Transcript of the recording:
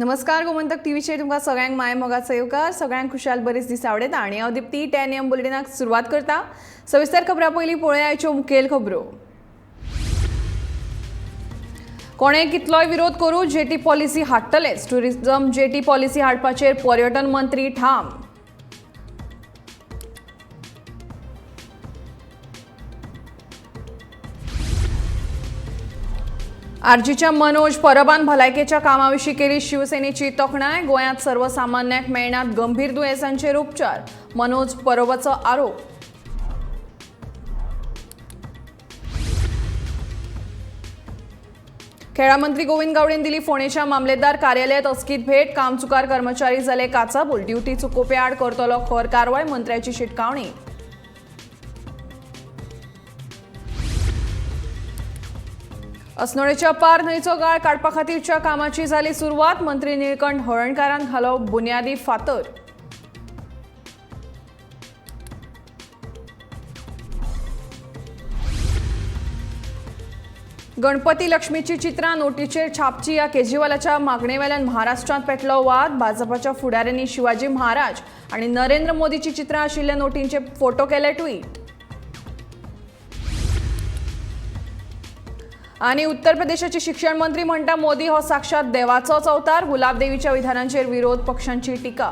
नमस्कार, गोमंतक टीव्हीचेर तुमकां सगळ्यांक माय मोगाचो येवकार. सगळ्यांक खुशाल बरीच दीस आवडटा आनी हांव दीप्ती 10 AM बुलेटिनाक सुरवात करता. सविस्तर खबरां पयलीं पळोवया आयच्यो मुखेल खबरो. कोणे कितलोय विरोध करूं, जेटी पॉलिसी हाडटलेच. टुरिझम जेटी पॉलिसी हाडपाचेर पर्यटन मंत्री ठाम. आरजीच्या मनोज परबान भलायकेच्या कामाविशीं केली शिवसेनेची तोखणाय. गोंयांत सर्वसामान्यांक मेळनात गंभीर दुयेंसांचेर उपचार, मनोज परबाचो आरोप. खेळां मंत्री गोविंद गावडेन दिली फोंडेच्या मामलेदार कार्यालयात अचकीत भेट. कामचुकार कर्मचारी जाले काचाबूल. ड्युटी चुकोवपी आड करतलो खर कारवाय, मंत्र्याची शिटकावणी. अस्नोडेच्या पार न्हंयचो गाळ काडपा खातीरच्या कामाची जाली सुरवात. मंत्री निळकंठ हळर्णकारान घालो बुन्यादी फातर. गणपती लक्ष्मीची चित्रां नोटीचेर छापची ह्या केजरीवालाच्या मागणेवेल्यान महाराष्ट्रांत पेटलो वाद. भाजपाच्या फुडाऱ्यांनी शिवाजी महाराज आनी नरेंद्र मोदीची चित्रां आशिल्ल्या नोटींचे फोटो केले ट्वीट. आनी उत्तर प्रदेशाचे शिक्षण मंत्री म्हणटा, मोदी हो साक्षात देवाचोच अवतार. गुलाबदेवीच्या विधानांचेर विरोध पक्षांची टिका.